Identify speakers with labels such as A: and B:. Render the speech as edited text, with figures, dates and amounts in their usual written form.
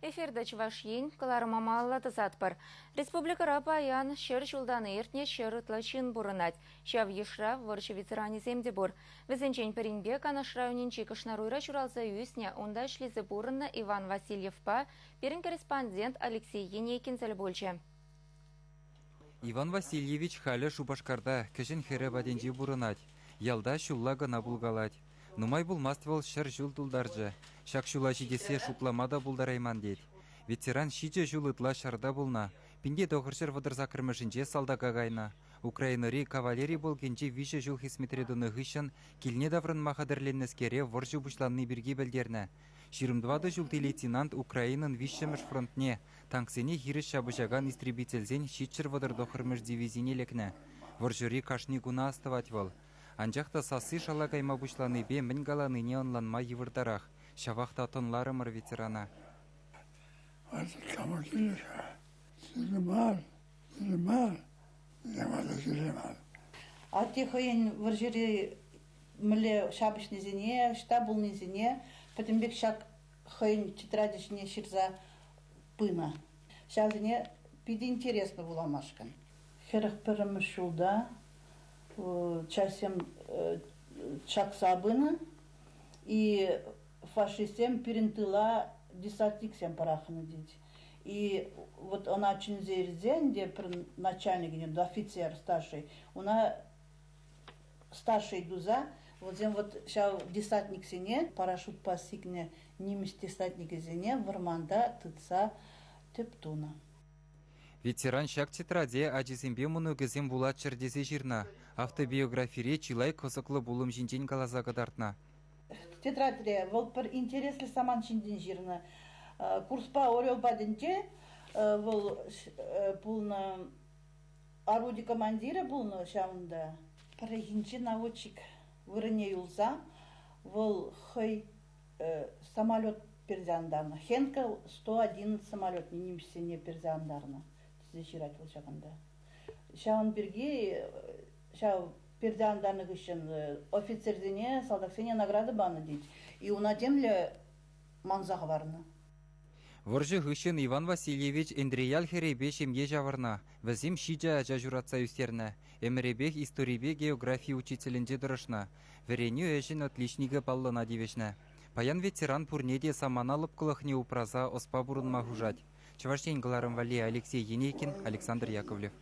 A: Эфирта Чӑваш Ен кӑларӑма малалла тӑсатпӑр. Республикӑра паян 100 ҫултан иртнӗ 100 ытла ҫын пурӑнать. Ҫав йышра вӑрҫӑ ветеранӗсем те пур. Вӗсенчен пӗринпе Канаш районӗнчи Кӑшнаруйра ҫуралса ӳснӗ, унта ӗҫлесе пурӑннӑ Иван Васильевпа пирӗн корреспондент Алексей Енейкин тӗл пулчӗ.
B: Иван Васильевич халӗ Шупашкарта кӗҫӗн хӗрӗ патӗнче пурӑнать. Ялта ҫулла кӑна пулкалать. Нумай пулмасть вӑл 100 ҫул тултарчӗ. Ҫак ҫула ҫитессе шутлама та пултарайман тет. Ветеран 7 ҫул ытла ҫарта пулнӑ. 1938-мӗшӗнче салтака кайнӑ. Украинӑри кавалери полкӗнче 3 ҫул хӗсметре тунӑ хыҫҫӑн килне таврӑнма хатӗрленнӗскере вӑрҫӑ пуҫланни пирки пӗлтернӗ. 24 ҫулти лейтенант Украинӑн виҫҫӗмӗш фронтне, танксене хирӗҫ ҫапӑҫакан истребительсен 739-мӗш дивизине лекнӗ. Вӑрҫӑри кашни куна астӑвать вӑл. Анчах та сасси шала кайма пуҫланипе мӗн каланине ӑнланма йывӑртарах. Ҫавах та тӑнларӑмӑр ветерана.
C: Кама килӗ-ха? Кирлӗ мар, кирлӗ мар, никама та кирлӗ мар.
D: Атте хӑйӗн вӑрҫӑри мӗнле ҫапӑҫнисене, ӑҫта пулнисене пӗтӗмпех ҫак хӑйӗн тетрачӗ ҫине ҫырса пынӑ. Ҫавсене питӗ интереслӗ вуламашкӑн. 41-мӗш ҫулта чаҫсем чакса пынӑ и фашистсем пирӗн тыла десантниксем пӑрахнӑ тет. И вот ӑна чӗнсе илсен те пӗр начальник, офицер старший, уна старший туса вӗсем вот ҫав десантниксене парашютпа сикнӗ нимӗҫ десантникӗсене вӑрманта тытса тӗп тунӑ.
B: Ветеран ҫак тетраде ачисемпе мӑнукӗсем вулаччӑр тесе ҫырнӑ. Автобиографире чылай кӑсӑклӑ пулӑм ҫинчен каласа кӑтартнӑ.
D: Тетрадьре вӑл пӗр интереслӗ самант ҫинчен ҫырнӑ. Курспа Орел патӗнче вӑл пулнӑ оруди командирӗ пулнӑ ҫавӑнта. Пӗррехинче наводчик вырӑнне юлса вӑл хӑй самолет персе антарнӑ. Хенкель 111 самолетне нимӗҫсене персе антарнӑ тесе ҫырать вӑл ҫакӑнта. Ҫавӑн пирки ҫав персе антарнӑ хыҫҫӑн офицерсене, салтаксене награда панӑ тет. И уна темле манса хӑварнӑ.
B: Вӑрҫӑ хыҫҫӑн Иван Васильевич Энтрияль хӗрӗпе ҫемье ҫавӑрнӑ. Вӗсем 7 ача ҫуратса ӳстернӗ. Ӗмӗрӗпех историпе географи учителӗнче тӑрӑшнӑ. Вӗренӳ ӗҫӗн отличникӗ паллӑна тивӗҫнӗ. Паян ветеран пурне те самана лӑпкӑлӑхне упраса ӑспа пурӑнма хушать. Чӑваш Ен кӑларӑм валли Алексей Енейкин, Александр Яковлев.